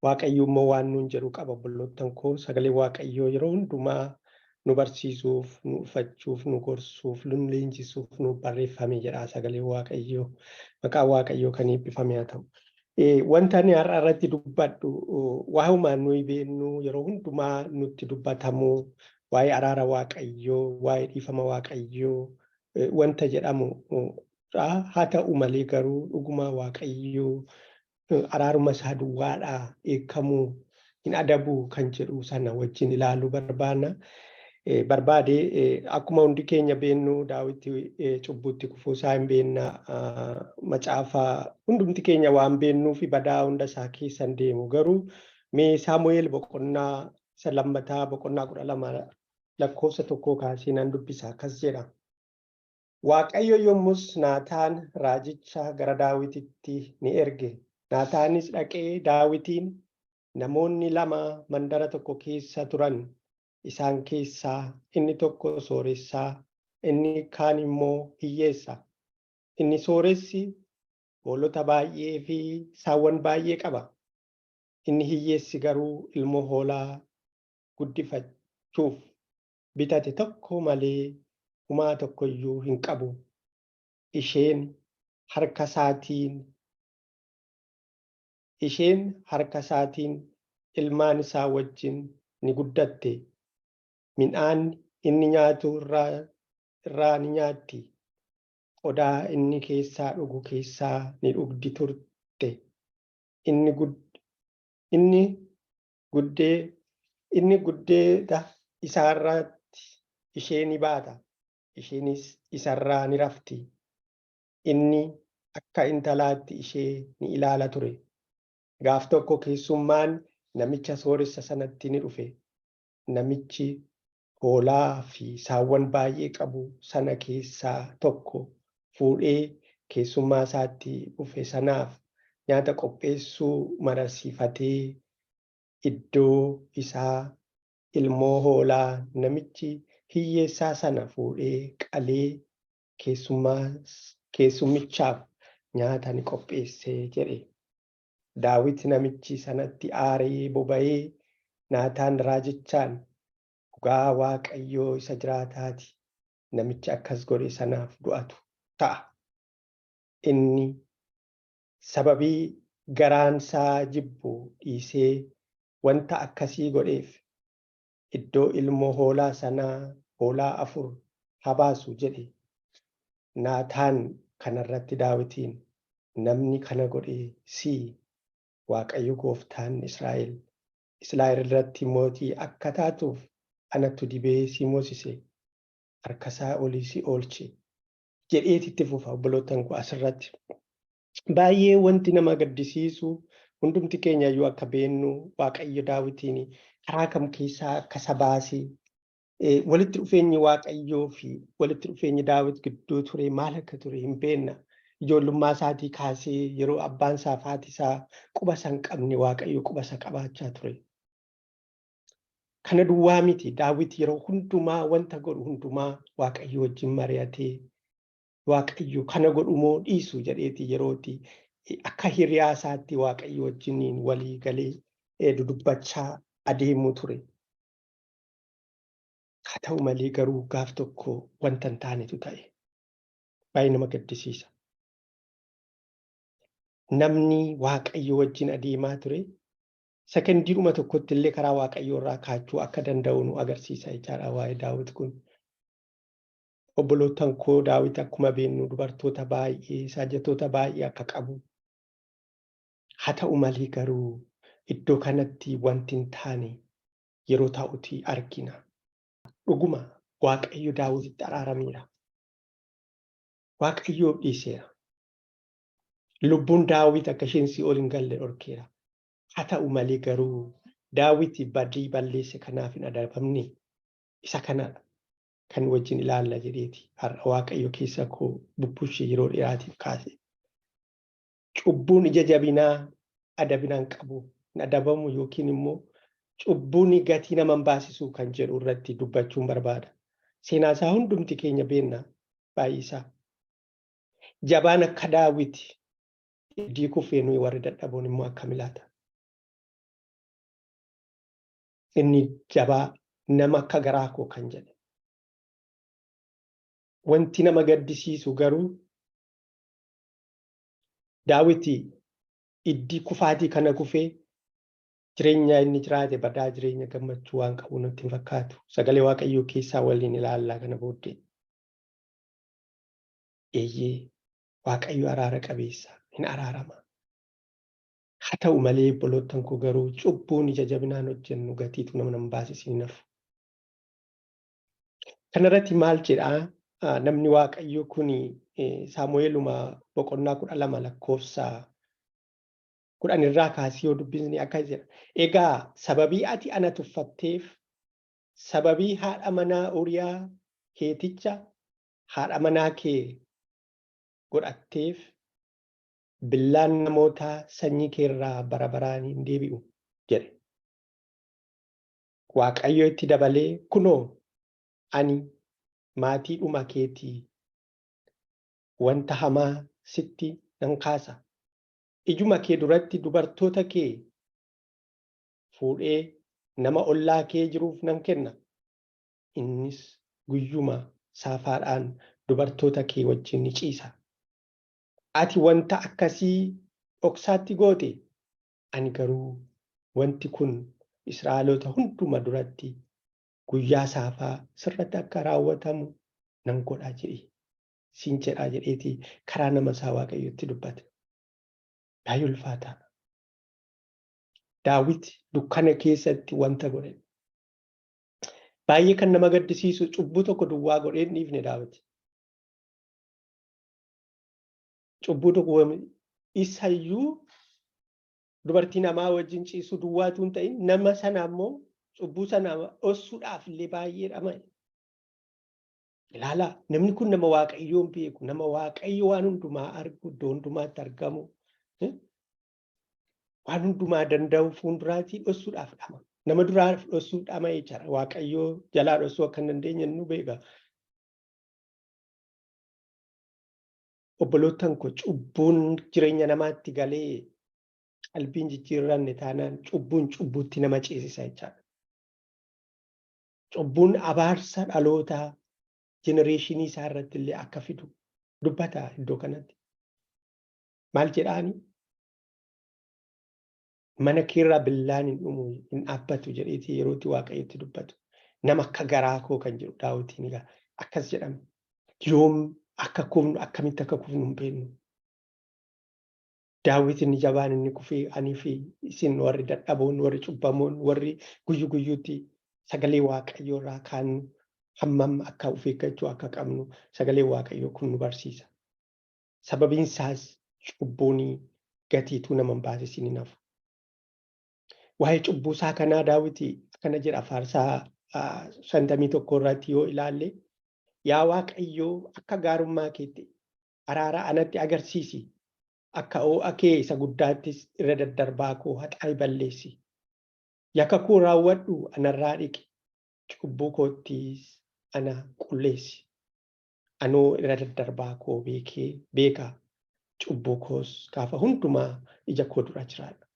Waaqayyo immoo waan nuun jedhu qaba, obboloottan koo. Sagalee Waaqayyoo yeroo hundumaa nu barsiisuuf, nu ufachuuf, nu gorsuuf, nu leenjisuuf nu barreeffame jedha sagalee Waaqayyoo. Maqaan Waaqayyoo kan eebbifame haa ta'u. Wanta ani har'a irratti dubbadhu waa'uma nuyi beeknu, yeroo hundumaa nutti dubbatamu, waa'ee araara Waaqayyoo, waa'ee dhiifama Waaqayyoo wanta jedhamu. Haa ta'u malee garuu dhuguma Waaqayyoo araaruma isaa duwwaadhaa eekamuu hin adabu kan jedhu sana wajjin ilaaluu barbaanna. Barbaade akkuma hundi keenya beennu, Daawit cubbuutti kufuu isaa hin beenna. Macaafa hundumti keenya waan beennuu fi badaa hunda isaa keessa hin deemu. Garuu mee Saamu'eel boqonnaa isa lammataa boqonnaa 12 lakkoofsa 1 kaasee nan dubbisa, akkas jedha. Waaqayyo yommus Naataan raajicha gara Daawititti ni erge. Naataanis dhaqee Daawitiin, "Namoonni lama mandara tokko keessa turan. Isaan keessaa inni tokko sooressaa, inni kaan immoo hiyyeessa. Inni sooressi hoolota baay'ee fi saawwan baay'ee qaba. Inni hiyyeessi garuu ilmoo hoolaa guddifachuuf bitate tokko malee humaa tokkoyyuu hin qabu. Isheen harka isaatiin ilmaan isaa wajjin ni guddatte. Midhaan inni nyaatu irraa ni nyaatti. Qodaa inni keessaa dhugu keessaa ni dhugdi turte. Inni guddeeda isaarratti ishee ni baata. Isheenis isarraa ni rafti. Inni akka intalaatti ishee ni ilaala ture. Gaaf tokko keessummaan namicha sooressa sanatti ni dhufe. Namichi hoolaa fi saawwan baay'ee qabu sana keessaa tokko fuudhee keessummaa isaatti dhufe sanaaf nyaata qopheessuu mararsiifatee, iddoo isaa ilmoo hoolaa namichi hiyyeessaa sana fuudhee qalee keessummichaaf nyaata ni qopheesse" jedhe. Daawit namichi sanatti aaree boba'ee Naataan raajichaan, "Dhugaa Waaqayyoo isa jiraataati, namichi akkas godhe sanaaf du'atu ta'a. Inni sababii garaan isaa jibbu dhiisee wanta akkasii godheef iddoo ilmoo hoolaa sanaa hoolaa afur haa baasu" jedhe. Naataan kanarratti Daawitiin, "Namni kana godhe si. Waaqayyo gooftaan Israa'el Israa'el irratti mootii akka taatuuf anattu dibee si moosise, harkasaa olii si oolche" jedheeti itti fufa, obboloottan koo, asirratti. Baay'ee wanti nama gaddisiisu, hundumti keenya iyyuu akka beennu, Waaqayyo Daawitiin karaa kam keessaa akka isa baasee, walitti dhufeenyi Waaqayyoo fi walitti dhufeenyi Daawit gidduu ture maal akka ture hin beenna. Ijoollummaa isaatii kaasee yeroo abbaan isaa fi haati isaa quba isa hin qabne, Waaqayyo quba isa qabaachaa ture. Kana duwwaa miti, Daawit yeroo hundumaa wanta godhu hundumaa Waaqayyo wajjin mari'atee, Waaqayyo kana godhu moo dhiisu jedheeti yerooti akka hiriyaa isaatti Waaqayyo wajjiniin walii galee dudubbachaa adeemuu ture. Haa ta'u malee garuu gaaf tokko wanta hin taanetu ta'e. Baay'ee nama gaddisiisa. Namni Waaqayyo wajjin adeemaa ture sekendiidhuma tokkotti illee karaa Waaqayyoo irraa kaachuu akka danda'u nu agarsiisa jechaadha waa'ee Daawit kun. Obboloottan koo, Daawit akkuma beeknu dubartoota baay'ee, saajjatoota baay'ee akka qabu. Haa ta'u malee garuu iddoo kanatti wanti hin taane yeroo ta'uti argina. Dhuguma Waaqayyo Daawititti araarameera. Waaqayyoof dhiiseera. Lubbuun Daawit akka isheen si'ool hin galle dhorkeera. Haa ta'u malee garuu Daawit badii balleesse kanaaf hin adabamne. Isa kanadha kan wajjin ilaalla jedheeti har'a Waaqayyo keessa koo bubbushee yeroo dheeraatiif kaase. Cubbuun ija jabinaa adabina hin qabu, hin adabamu, yookiin immoo cubbuun gatii nama hin baasisu kan jedhu irratti dubbachuun barbaada. Seenaa isaa hundumti keenya beenna baay'isaa. Jabaan akka Daawit iddii kufee, nuyi warri dadhaboon immoo akkam ilaata? Inni jabaa nama akka garaa koo kan jedhe. Wanti nama gaddisiisu garuu Daawiti iddii kufaatii kana kufee jireenya inni jiraate badaa jireenya gammachuu waan qabu natti hin fakkaatu. Sagalee Waaqayyoo keessaa waliin ilaallaa kana booddee. Eeyyee, Waaqayyo araara qabeessa, hin araarama. Haa ta'u malee obboloottan koo garuu cubbuun ija jabinaan hojjennu gatiitu nama nan baasisiin hafu. Kanarratti maal jedhaa namni Waaqayyo kun Saamu'eeluma boqonnaa 12 lakkoofsa 10 irraa kaasee yoo dubbisne akkas jedha. Egaa sababii ati ana tuffatteef, sababii haadha manaa Uriyaa Heeticha haadha manaa kee godhatteef, billaan namootaa sanyii kee irraa bara baraan hin deebi'u jedhe. Waaqayyo itti dabalee, Kunoo, ani maatiidhuma keetii wanta hamaa sitti nan kaasa, ijuma kee duratti dubartoota kee fuudhee nama ollaa kee jiruuf nan kenna, innis guyyuma saafaadhaan dubartoota kee wajjin ni ciisa. Ati wanta akkasii dhoksaatti goote, ani garuu wanti kun Israa'eloota hunduma duratti guyyaa saafaa sirratti akka raawwatamu nan godha jedhi siin jedhaa jedheeti karaa nama isaa Waaqayyotti dubbate. Baay'ee ulfaataadha. Daawit dukkana keessatti wanta godhe. Baay'ee kan nama gaddisiisu cubbuu tokko duwwaa godhee hin dhiifne Daawit. Cubbuu tokko isayyuu dubartii namaa wajjin ciisuu duwwaatu hin ta'in, nama sana immoo cubbuu sana dhossuudhaaf illee baay'ee dhama'e. Ilaalaa, namni kun nama Waaqayyoon beeku, nama Waaqayyo waan hundumaa argu, iddoo hundumaatti argamu, waan hundumaa danda'u fuulduraatii dhossuudhaaf dhama. Nama duraa dhossuuf dhama jechaadha. Waaqayyoo jalaa dhossuu akka hin dandeenye nu beeka. Obboloottan koo, cubbuun jireenya namaatti galee qalbiin jijjiirranne taanaan cubbuun cubbuutti nama ceesisa jechaadha. Cubbuun abaarsa dhalootaa jenereeshinii isaa irratti illee akka fidu dubbata iddoo kanatti. Maal jedhaani? Mana keerraa billaan hin dhumu, hin dhaabbatu jedheeti yerootti Waaqayyotti dubbatu. Nama akka garaa koo kan jedhu Daawitiin egaa akkas jedhame. Yoom akka kufnu, akkamitti akka kufnu hin beeknu. Daawit inni jabaan inni kufee, anii fi isin warri dadhaboon, warri cubbamoon, warri guyyu guyyuutti sagalee Waaqayyoo irraa kaannu hammam akka of eeggachuu akka qabnu sagalee Waaqayyoo kun nu barsiisa. Sababiin isaas cubbuun gatiituu nama hin baasisin hin hafu. Waa'ee cubbuu isaa kanaa Daawiti akkana jedha Faarsaa 51 irratti yoo ilaalle, yaa Waaqayyoo, akka gaarummaa keetti araara anatti agarsiisi, akka oo'a kee isa guddaattis irra daddarbaa koo haxaa'i balleessi. Yakka koo raawwadhu anarraa dhiqi, cubbuu koottis ana qulleessi. Anoo irra daddarbaa koo beekee beeka, cubbuu koos gaafa hundumaa ija koo dura jiraadha.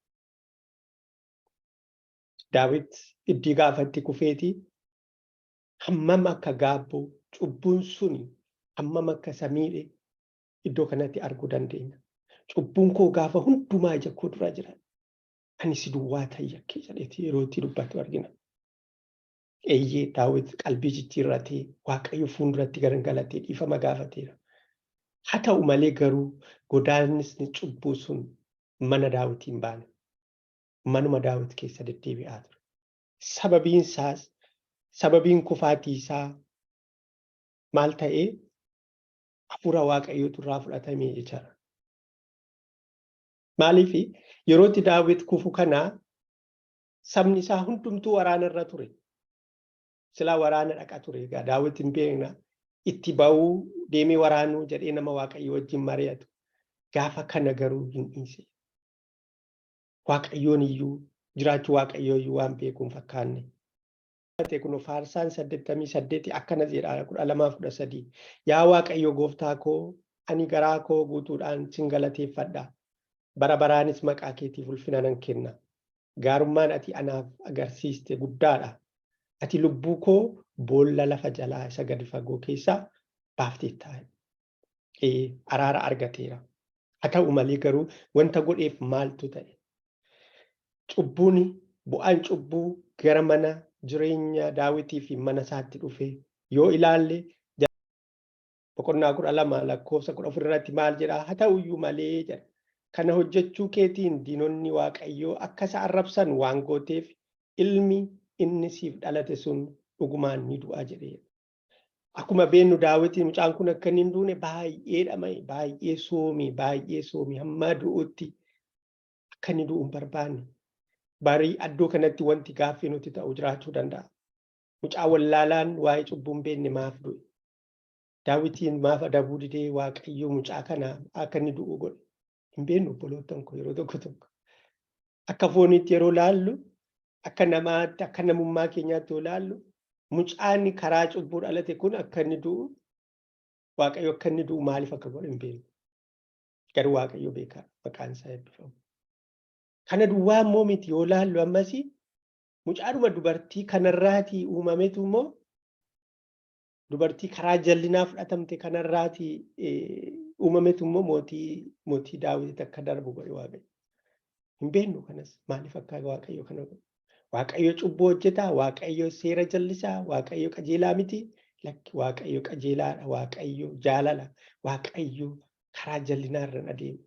Daawit iddii gaafatti kufeeti hammam akka gaabbu, cubbuun suni hammam akka isa miidhe iddoo kanatti arguu dandeenya. Cubbuun koo gaafa hundumaa ija koo dura jira. Ani si duwwaa ta'e yakkee jedheeti yeroo itti dubbatu argina. Eeyyee, Daawit qalbii jijjiirratee Waaqayyo fuulduratti garagalatee dhiifama gaafateera. Haa ta'u malee garuu godaannisni cubbuu sun mana Daawitii hin baane. Manuma Daawit keessa deddeebi'aa ture. Sababiin isaas, sababiin kufaatii isaa maal ta'ee, hafuura Waaqayyootu irraa fudhatame jechaadha. Maaliif yerootti Daawit kufu kana sabni isaa hundumtuu waraana irra ture. Silaa waraana dhaqa ture. Egaa Daawit hin beekna. Itti ba'uu deemee waraanuu jedhee nama Waaqayyo wajjin mari'atu. Gaafa kana garuu hin dhiise. Waaqayyoon iyyuu, jiraachuu Waaqayyoo iyyuu waan beeku hin fakkaanne. Kun Faarsaan 88 akkana jedha 12 13. Yaa Waaqayyo gooftaa koo, ani garaa koo guutuudhaan sin galateeffadha. Bara baraanis maqaa keetiif ulfina nan kenna. Gaarummaan ati anaaf agarsiiste guddaadha. Ati lubbuu koo boolla lafa jalaa isa gadi fagoo keessaa baafteetta. Araara argateera. Haa ta'u malee garuu wanta godheef maaltu ta'e? Cubbuun, bu'aan cubbuu gara mana jireenya Daawitii fi mana isaatti dhufe yoo ilaalle, boqonnaa 12 lakkoofsa 14 irratti maal jedhaa? Haa ta'uyyuu malee jedha. Kana hojjechuu keetiin diinonni Waaqayyoo akka isa arrabsan waan gooteef, ilmi inni siif dhalate sun dhugumaan ni du'a jedhee. Akkuma beennu, Daawiti mucaan kun akka inni hin duune baay'ee dhama'e, baay'ee soomii, baay'ee soomii, hamma du'utti akka inni du'u hin barbaanne. Barii addoo kanatti wanti gaaffii nuti ta'u jiraachuu danda'a. Mucaa wallaalaan waa'ee cubbuu hin beekne maaf du'e? Daawitiin maaf adabuu didee Waaqayyo mucaa kana akka inni du'u godhe? Hin beeknu, obboloottan koo, yeroo tokko tokko. Akka fooniitti yeroo laallu, akka namaatti, akka namummaa keenyaatti yoo laallu, mucaan karaa cubbuu dhalate kun akka inni du'u, Waaqayyo akka inni du'u maaliif akka godhe hin beeknu. Garuu Waaqayyo beekaa, maqaan isaa eebbifamu. Kana duwwaa immoo miti. Yoo laallu, ammasii mucaadhuma dubartii kanarraatii uumametu immoo, dubartii karaa jallinaa fudhatamte kanarraatii uumametu immoo mootii Daawititti akka darbu godhe Waaqayyo. Hin beeknu kanas, maaliif akka Waaqayyo kana godhe. Waaqayyo cubbuu hojjetaa? Waaqayyo seera jallisaa? Waaqayyo qajeelaa miti? Lakki, Waaqayyo qajeelaadha. Waaqayyo jaalala. Waaqayyo karaa jallinaa irra adeema.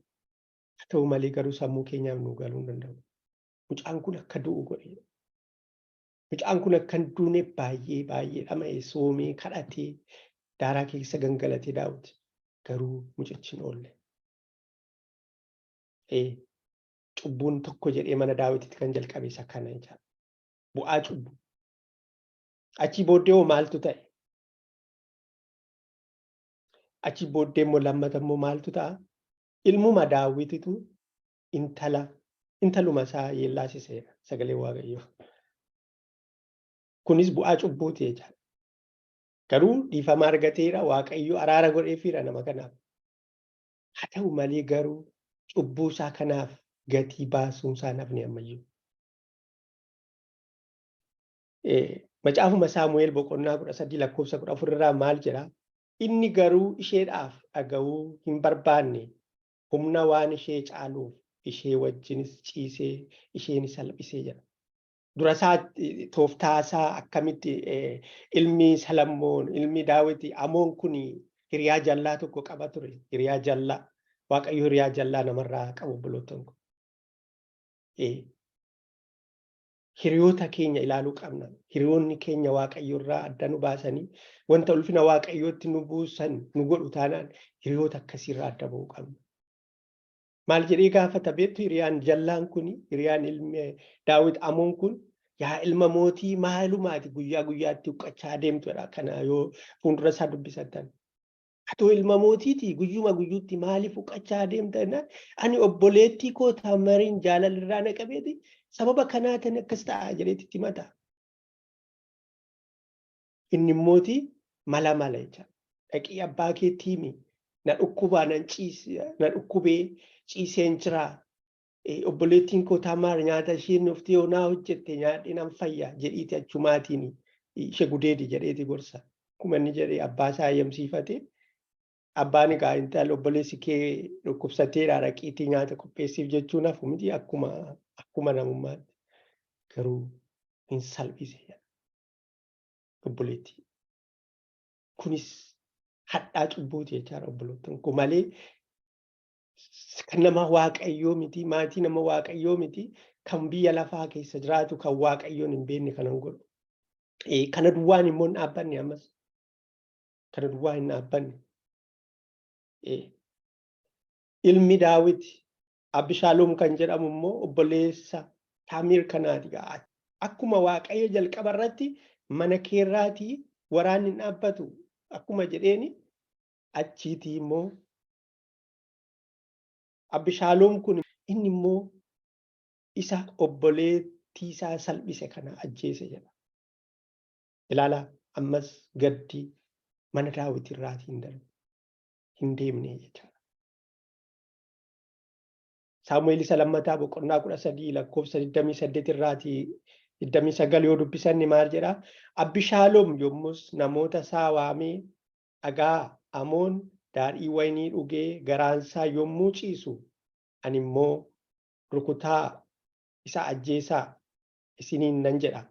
Haa ta'u malee garuu sammuu keenyaaf nu galuu hin danda'u. Mucaan kun akka du'u godhe. Mucaan kun akka hin duune baay'ee baay'ee dhama'e, soomee, kadhatee, daaraa keessa gangalatee Daawit. Garuu mucichi hin oolle. Cubbuun tokko jedhee mana Daawititti kan jalqabe isa kana jechaadha. Bu'aa cubbuu. Achii booddee hoo maaltu ta'e? Achii booddee immoo lammata immoo maaltu ta'a? Ilmuma Daawititu intala intaluma isaa yeellaasiseera sagalee Waaqayyoo. Kunis bu'aa cubbuuti jechaadha. Garuu dhiifama argateera, Waaqayyo araara godheefiira nama kanaaf. Haa ta'u malee garuu cubbuu isaa kanaaf gatii baasuun isaa nafni ammayyuu. Macaafuma Saamu'eel boqonnaa 13 lakkoofsa 14 irraa maal jedhaa? Inni garuu isheedhaaf dhaga'uu hin barbaanne, humna waan ishee caaluuf ishee wajjinis ciisee ishee ni salphisee jedha. Dura isaa tooftaa isaa akkamitti ilmi Salamoon, ilmi Daawiti Amoon kun hiriyaa jallaa tokko qaba ture. Hiriyaa jallaa. Waaqayyo hiriyaa jallaa namarraa qabu, obboloottan kun. Hiriyoota keenya ilaaluu qabna. Hiriyoonni keenya Waaqayyo irraa adda nu baasanii wanta ulfina Waaqayyootti nu buusan nu godhu taanaan, hiriyoota akkasiirraa adda ba'uu qabna. Maal jedhee gaafata beektu hiriyaan jallaan kun, hiriyaan ilmi Daawit Amoon kun? "Yaa ilma mootii, maalumaati guyyaa guyyaatti huqqachaa deemtudha?" Kana yoo fuuldura isaa dubbisatan. "Atoo ilma mootiiti, guyyuma guyyuutti maaliif huqqachaa deemta?" jennaan, "Ani obboleettii koo Taamariin jaalalirraa na qabeeti, sababa kanaatiin akkas ta'a" jedheeti itti himata. Inni immooti mala mala jecha. "Dhaqii abbaa keetti himi, na dhukkubaa, nan ciise, na dhukkubee ciiseen jira. Obboleettiin koo Taamaar nyaata isheen nuuf yoo naa hojjette nyaadhee nan fayya jedhiiti achumaatiin ishee gudeedi" jedheeti gorsa. Akkuma inni jedhee abbaa isaa eeyyamsiifate. Abbaan egaa, "Intala, obboleessi kee dhukkubsateera, dhaqiitii nyaata qopheessiif" jechuun hafu miti akkuma namummaatti. Garuu hin salphise obboleettii. Kunis hadhaa cubbuuti jechaadha, obboloottan koo, malee kan nama Waaqayyoo miti, maatii nama Waaqayyoo miti, kan biyya lafaa keessa jiraatu, kan Waaqayyoon hin beekne kanan godhu. Kana duwwaan immoo hin dhaabbanne ammas. Kana duwwaa hin dhaabbanne. Ilmi Daawit Abishaaloom kan jedhamu immoo obboleessa Taamiir kanaati. Akkuma Waaqayyo jalqaba irratti mana keerraatii waraanni hin dhaabbatu akkuma jedheeni, achiitii immoo Abishaaloom kun inni immoo isa obboleettii isaa salphise kana ajjeese jedha. Ilaalaa, ammas gaddi mana Daawit irraatii hin darbe, hin deemne jechaadha. Saamu'eel isa lammataa boqonnaa 13 lakkoofsa 28 irraatii 29 yoo dubbisanni maal jedhaa? Abishaaloom yommus namoota isaa waamee dhagaa Amoon daadhii waynii dhugee garaansaa yommuu ciisu ani immoo rukutaa isa ajjeesaa isiniin nan jedha.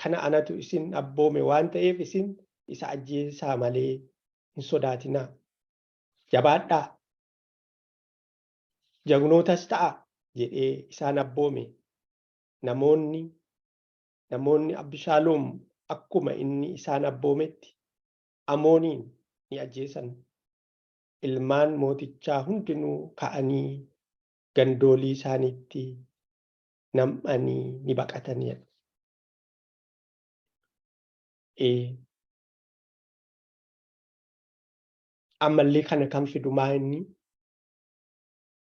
Kana anatu isin abboome waan ta'eef isin isa ajjeesaa malee hin sodaatinaa. Jabaadhaa! Jagnootas ta'a jedhee isaan abboome. Namoonni namoonni Abishaaloom akkuma inni isaan abboometti Amooniin ni ajjeesan. Ilmaan mootichaa hundinuu ka'anii gandoolii isaaniitti nam'anii ni baqatan jedha. Ee. Ammallee kana kan fidu maa inni?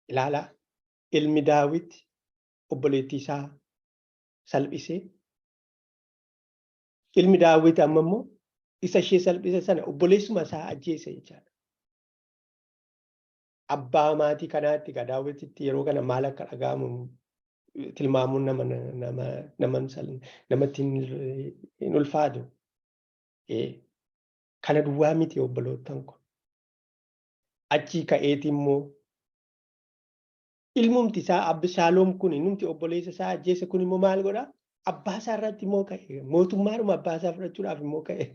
Ilaalaa ilmi Daawit obboleettii isaa salphisee ilmi Daawit amma immoo isa ishee salphise sana obboleessuma isaa ajjeese jechaadha. Abbaa maatii kanaatti egaa Daawititti yeroo kana maal akka dhaga'amu tilmaamuun nama nama nama namatti hin ulfaatu. Kana duwwaa miti obboloottan ko. Achii ka'eeti immoo ilmumti isaa Abisaaloom kun innumti obboleessa isaa ajjeese kun immoo maal godha? Abbaa isaa irratti immoo ka'e. Mootummaadhuma abbaa isaa fudhachuudhaaf immoo ka'e.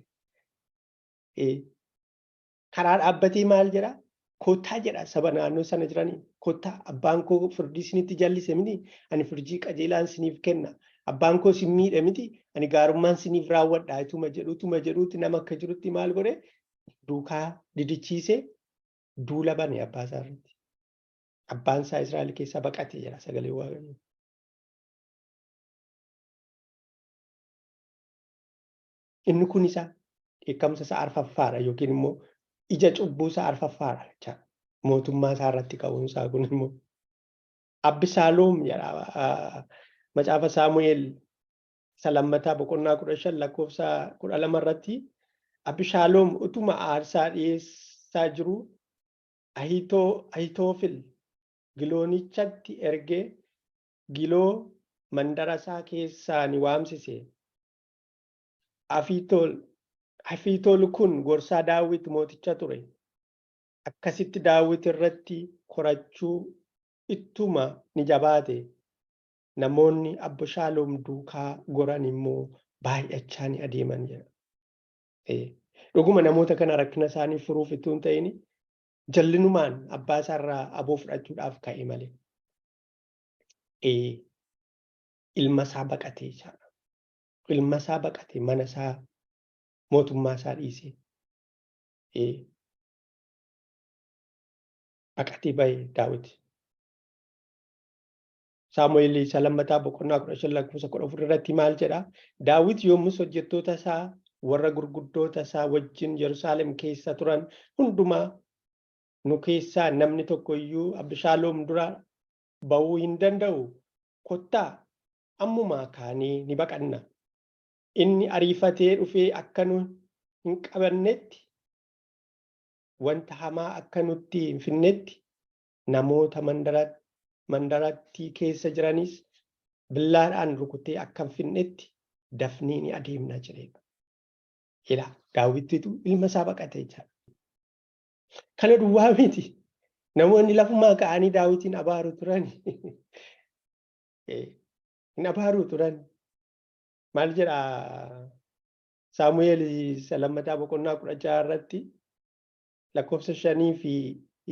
Karaa dhaabbatee maal jedha? Kottaa jedha saba naannoo sana jiranii. Kottaa abbaan koo firdii isinitti jallise miti ani firdii qajeelaan isiniif kenna. Abbaan koo isin miidhe miti ani gaarummaan isiniif raawwadha ituma jedhu ituma jedhuutti nama akka jirutti maal godhe duukaa didichiise duula bane abbaa isaa irratti. Abbaan isaa Israa'el keessaa baqate jedha sagalee Waaqayyoo. Inni kun isa dheekkamsa isa arfaffaadha yookiin immoo ija cubbuu isa arfaffaadha jechaadha. Mootummaa isaa irratti ka'uun isaa kun immoo. Abisaaloom jedha macaafa Saamu'eel isa lammataa boqonnaa 15 lakkoofsa 12 irratti Abishaaloom utuma aarsaa dhiyeessaa jiru Ahitoofil Giloonichatti ergee Giloo mandara isaa keessaa ni waamsise. Afiitool kun gorsaa Daawit mooticha ture. Akkasitti Daawit irratti korachuu ittuma ni jabaate. Namoonni Abishaaloom duukaa goran immoo baay'achaa ni adeeman jedha. Dhuguma namoota kana rakkina isaanii furuuf ittuu hin ta'in jallinumaan abbaa isaarraa aboo fudhachuudhaaf ka'e malee. Ilma isaa baqatee jechaadha. Ilma isaa baqatee mana isaa mootummaa isaa dhiisee baqatee bahe Daawit. Saamu'eel isa lammataa boqonnaa 15 lakkoofsa 14 irratti maal jedha? Daawit yommus hojjettoota isaa warra gurguddoota isaa wajjin Yerusaalem keessa turan hundumaa nu keessaa namni tokko iyyuu Abishaaloom dura ba'uu hin danda'u. Kottaa ammumaa kaanee ni baqanna. Inni ariifatee dhufee akka nu hin qabannetti, wanta hamaa akka nutti hin finnetti, namoota mandarattii keessa jiranis billaadhaan rukutee akka hin finnetti dafnee ni adeemna jedheedha. Ilaa Daawittitu ilma isaa baqate jechaadha. Kana duwwaa miti. Namoonni lafumaa ka'anii Daawitiin abaaru turan. Hin abaaru turan. Maal jedha Saamu'eel isa lammataa boqonnaa 16 irratti lakkoofsa 5 fi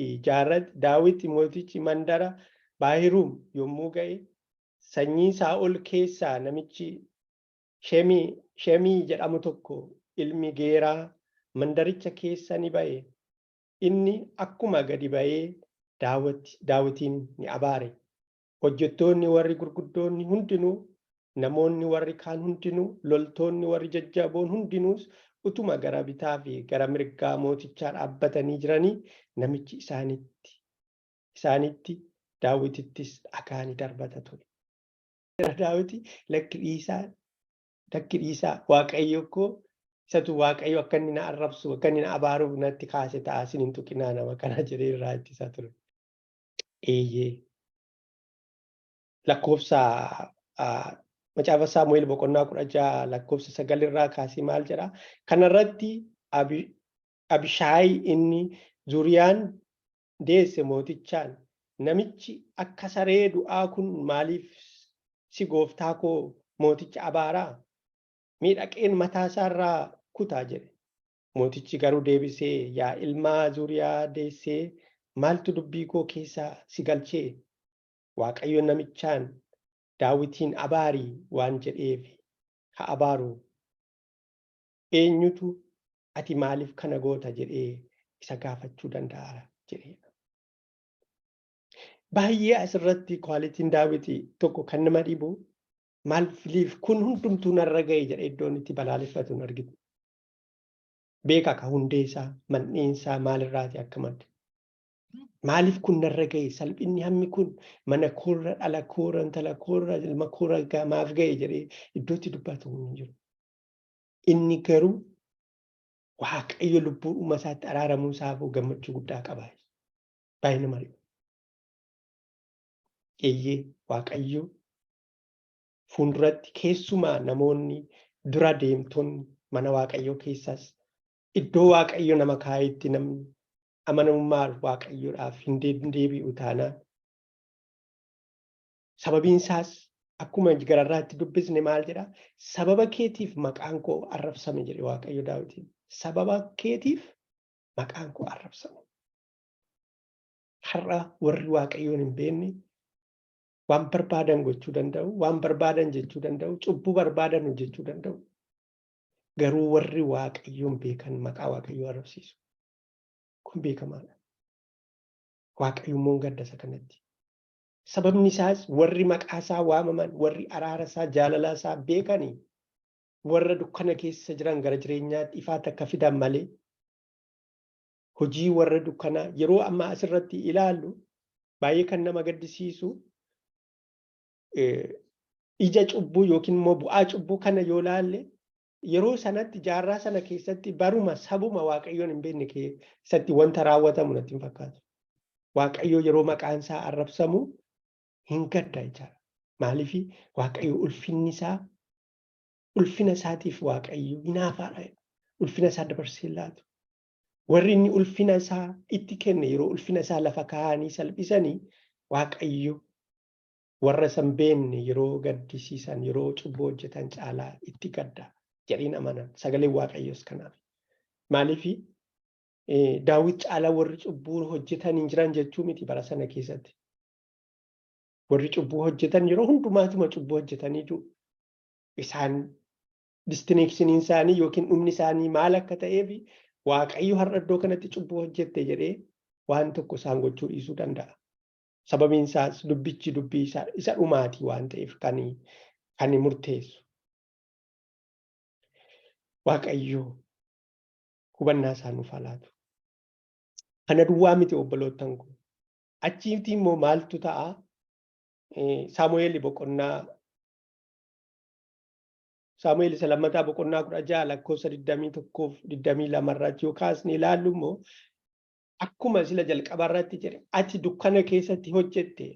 6 irratti Daawit mootichi mandara Baahiruum yommuu ga'e sanyii Saa'ol keessaa namichi Shemii jedhamu tokko ilmi Geeraa mandaricha keessa ni ba'e. Inni akkuma gadi ba'ee Daawitiin ni abaare. Hojjettoonni warri gurguddoonni hundinuu, namoonni warri kaan hundinuu, loltoonni warri jajjaboon hundinuus utuma gara bitaa fi gara mirgaa mootichaa dhaabbatanii jiranii namichi isaanitti, isaanitti, Daawitittis dhagaa ni darbata ture. Daawiti lakki dhiisaa, lakki dhiisaa, Waaqayyo koo isatu Waaqayyo akka inni na arrabsu, akka inni na abaaruuf natti kaase ta'a, isin hin tuqinaa nama kana jedhee irraa ittisaa ture. Eeyyee. Lakkoofsa Macaafa Saamu'eel boqonnaa 16 lakkoofsa 9 irraa kaasee maal jedha? Kanarratti Abishaayi inni Zuriyaan deesse mootichaan, "Namichi akka saree du'aa kun maaliif si gooftaa koo mooticha abaaraa? Miidhaqeen mataa isaarraa kutaa," jedhe. Mootichi garuu deebisee, "Yaa ilmaa Zuriyaa deessee, maaltu dubbii koo keessaa si galchee? Waaqayyo namichaan Daawitiin abaarii waan jedheef haa abaaru. Eenyutu ati maaliif kana goota jedhee isa gaafachuu danda'a?" jedheedha. Baay'ee asirratti qualityn Daawitii tokko kan nama dhibu, maaliif kun hundumtuu narra ga'e jedhee iddoon itti balaaleffatu hin argitu. Beeka ka hundee isaa, mandheen maalirraati akka madde. Maaliif kun narra ga'e, salphinni hammi kun mana koorra, dhala koorra, intala koorra, ilma koorra maaf ga'e jedhee iddootti dubbatu hin jiru. Inni garuu Waaqayyo lubbuu dhuma isaatti araaramuu isaafuu gammachuu guddaa qaba. Baay'ee nama dhiba. Eeyyee, Waaqayyo fuulduratti keessumaa namoonni dura deemtonni mana Waaqayyoo keessas iddoo Waaqayyo nama kaa'etti namni amanamummaa Waaqayyoodhaaf hin deebi'u taanaan, sababiin isaas akkuma gararraatti dubbisne maal jedha? "Sababa keetiif maqaan koo arrabsame," jedhe Waaqayyo Daawitiin. Sababa keetiif maqaan koo arrabsame. Har'a warri Waaqayyoon hin beekne waan barbaadan gochuu danda'u, waan barbaadan jechuu danda'u, cubbuu barbaadan hojjechuu danda'u. Garuu warri Waaqayyoon beekan maqaa Waaqayyoo arrabsiisu. Kun beekamaadha. Waaqayyo immoo gadda isa kanatti. Sababni isaas warri maqaa isaa waamaman, warri araara isaa, jaalala isaa beekanii, warra dukkana keessa jiran gara jireenyaatti ifaatti akka fidan malee, hojii warra dukkanaa yeroo ammaa asirratti ilaallu baay'ee kan nama gaddisiisu, ija cubbuu yookiin immoo bu'aa cubbuu kana yoo laalle, yeroo sanatti jaarraa sana keessatti baruma sabuma Waaqayyoon hin beekne keessatti wanta raawwatamu natti hin fakkaatu. Waaqayyo yeroo maqaan isaa arrabsamu hin gadda jechaadha. Maaliif? Waaqayyo ulfinni isaa, ulfina isaatiif Waaqayyo hinaafaadha. Ulfina isaa dabarsee laatu. Warri inni ulfina isaa itti kenne yeroo ulfina isaa lafa kaa'anii salphisanii, Waaqayyo warra isa hin beekne yeroo gaddisiisan, yeroo cubbuu hojjetan caalaa itti gadda jedheen amanan. Sagaleen Waaqayyoos kanaaf. Maaliif? Daawit caalaa warri cubbuu hojjetan hin jiran jechuu miti bara sana keessatti. Warri cubbuu hojjetan yeroo hundumaatuma cubbuu hojjetanii du'u. Isaan destinationiin isaanii yookiin dhumni isaanii maal akka ta'eef, Waaqayyo har'a iddoo kanatti cubbuu hojjette jedhee waan tokko isaan gochuu dhiisuu danda'a. Sababiin isaas dubbichi dubbii isa dhumaatii waan ta'eef kan murteessu. Waaqayyo hubannaa isaa nuuf haa laatu. Kana duwwaa miti, obboloottan kun. Achiitti immoo maaltu ta'a? Saamu'eel boqonnaa Saamu'eel isa lammataa boqonnaa 16 lakkoofsa 21f 22 irratti yoo kaasne ilaallu immoo, akkuma sila jalqaba irratti jedhe, ati dukkana keessatti hojjette,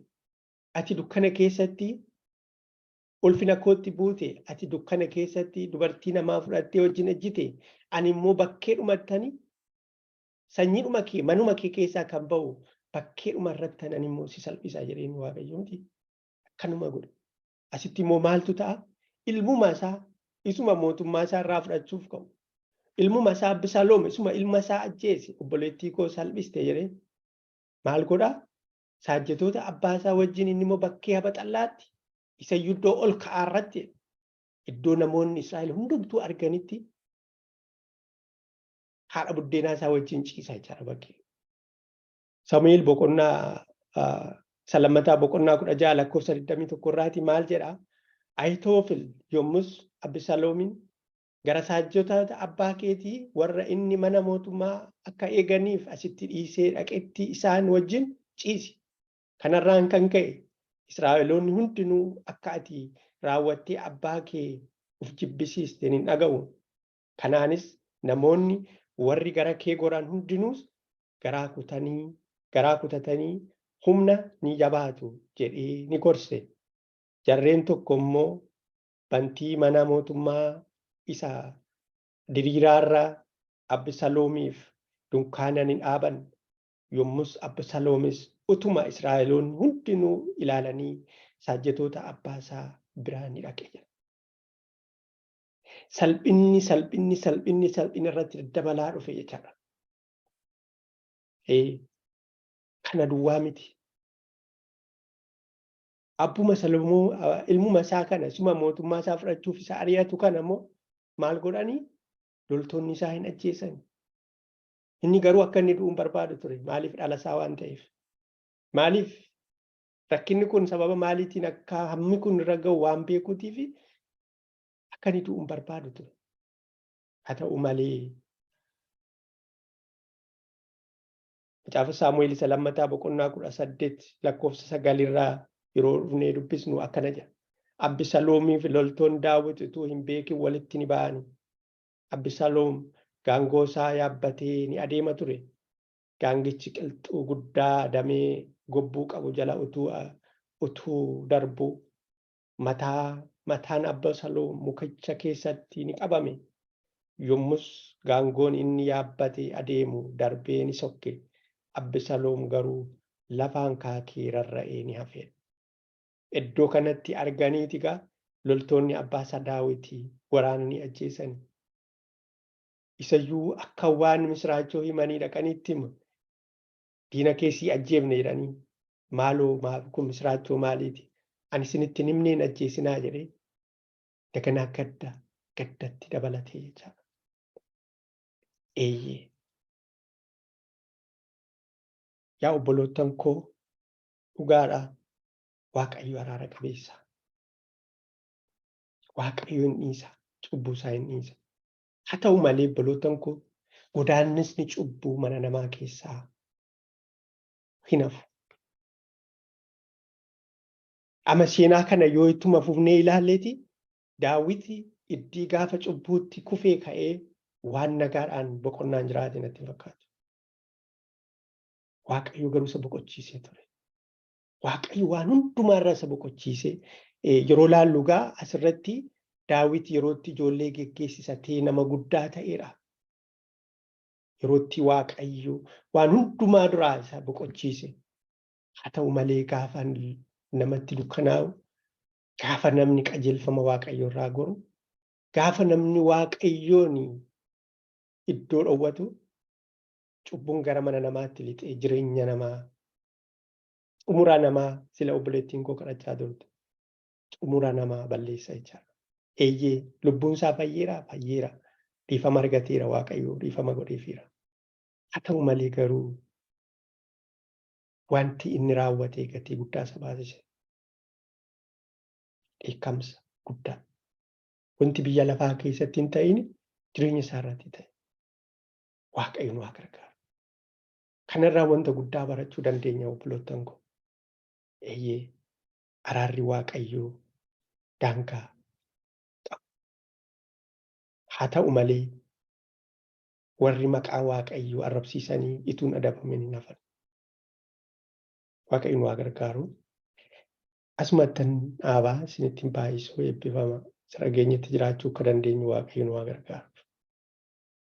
ati dukkana keessatti ulfina kootti buute, ati dukkana keessatti dubartii namaa fudhattee wajjin ejjite, ani immoo bakkee dhumattani sanyiidhuma kee manuma kee keessaa kan ba'u bakkeedhuma irratti ani immoo si salphisa jedheen Waaqayyo miti. Akkanuma godhe. Asitti immoo maaltu ta'a? Ilmuma isaa isuma mootummaa isaa irraa fudhachuuf ka'u. Ilmuma isaa Abisaloom isuma ilma isaa ajjeese, obboleettii koo salphiste jedhee maal godhaa? Saajjatoota abbaa isaa wajjin inni immoo bakkee habaxallaatti isa iyyuu iddoo ol ka'aa irratti, iddoo namoonni Israa'el hundumtuu arganitti haadha buddeenaa isaa wajjin ciisa jechaadha bakkee. Samu'eel boqonnaa isa lammataa boqonnaa 16 lakkoofsa 21 irraati maal jedhaa? Ahitoofil yommus Abisaloomiin, "Gara saajjatoota abbaa keetii warra inni mana mootummaa akka eeganiif asitti dhiisee dhaqetti isaan wajjin ciisi. Kanarraan kan ka'e Israa'eloonni hundinuu akka ati raawwattee abbaa kee uf jibbisiiste ni dhaga'u. Kanaanis namoonni warri gara kee goran hundinuus garaa kutanii garaa kutatanii humna ni jabaatu," jedhee ni gorse. Jarreen tokko immoo bantii mana mootummaa isa diriiraarra Abisaloomiif dunkaana ni dhaaban. Yommus Abisaloomis utuma Israa'eloonni hundinuu ilaalanii saajjatoota abbaa isaa biraa ni dhaqe jedha. Salphinni salphinni salphinni salphina irratti daddabalaa dhufe jechaadha. Kana duwwaa miti. Abbuma Salomoo ilmuma isaa kana isuma mootummaa isaa fudhachuuf isa ari'atu kana immoo maal godhanii loltoonni isaa hin ajjeesan. Inni garuu akka inni du'u hin barbaadu ture. Maaliif dhala isaa waan ta'eef. Maaliif rakkinni kun sababa maaliitiin akka hammi kun irra ga'u waan beekuutiif akka inni du'u hin barbaadu ture. Haa ta'u malee Macaafa Saamu'eel isa lammataa boqonnaa 18 lakkoofsa 9 irraa yeroo dhufnee dubbisnu akkana jedha. Abisaloomii fi loltoon Daawit utuu hin beekin walitti ni ba'ani. Abisaloom gaangoo isaa yaabbatee ni adeema ture. Gaangichi qilxuu guddaa damee gobbuu qabu jala utuu utuu darbuu mataa mataan Abisaloom mukicha keessatti ni qabame. Yommus gaangoon inni yaabbatee adeemu darbee ni sokke. Abisaloom garuu lafaan kaakee rarra'ee ni hafe. Iddoo kanatti arganiiti egaa loltoonni abbaa isaa Daawitii waraananii ajjeesani. Isayyuu akka waan misiraachoo himanii dhaqaniitti hima. Diina kee sii ajjeefne jedhanii maaloo maal kun misiraachoo maaliiti? Ani isinitti hin himneen ajjeesinaa jedhee daganaa gadda gaddatti dabalatee jechaadha. Eeyyee. Yaa obboloottan koo dhugaadha Waaqayyo araara qabeessa. Waaqayyo hin dhiisa cubbuu isaa hin dhiisa. Haa ta'u malee obboloottan koo godaannisni cubbuu mana namaa keessaa hin hafu. Amma seenaa kana yoo ittuma fufnee ilaalleeti Daawiti iddii gaafa cubbuutti kufee ka'ee waan nagaadhaan boqonnaan jiraate natti hin fakkaatu. Waaqayyo garuu isa boqochiisee ture. Waaqayyo waan hundumaarraa isa boqochiisee yeroo laallu gaa asirratti Daawit yerootti ijoollee geggeessisatee nama guddaa ta'eera. Yerootti Waaqayyo waan hundumaa duraa isa boqochiise. Haa ta'u malee gaafa namatti dukkanaa'u, gaafa namni qajeelfama Waaqayyo irraa goru, gaafa namni Waaqayyoon iddoo dhowwatu, cubbuun gara mana namaatti lixee jireenya namaa, xumura namaa sila obboleettiin koo kadhachaa turte, xumura namaa balleessa jechaadha. Eeyyee lubbuun isaa fayyeera fayyeera dhiifama argateera Waaqayyo dhiifama godheefiira. Haa ta'u malee garuu wanti inni raawwate gatii guddaa isa baasise. Dheekkamsa guddaa. Wanti biyya lafaa keessatti hin ta'in jireenya isaa irratti ta'e. Waaqayyo nu haa gargaaru. Kanarraa wanta guddaa barachuu dandeenya obboloottan koo. Eeyyee araarri Waaqayyoo daangaa qabu. Haa ta'u malee warri maqaa Waaqayyoo arrabsiisanii ituun adabamin hin hafan. Waaqayyo nu haa gargaaru. Asumattan dhaabaa isinitti hin baay'isuu eebbifama. Isa dhageenyetti jiraachuu akka dandeenyu Waaqayyo nu haa gargaaru.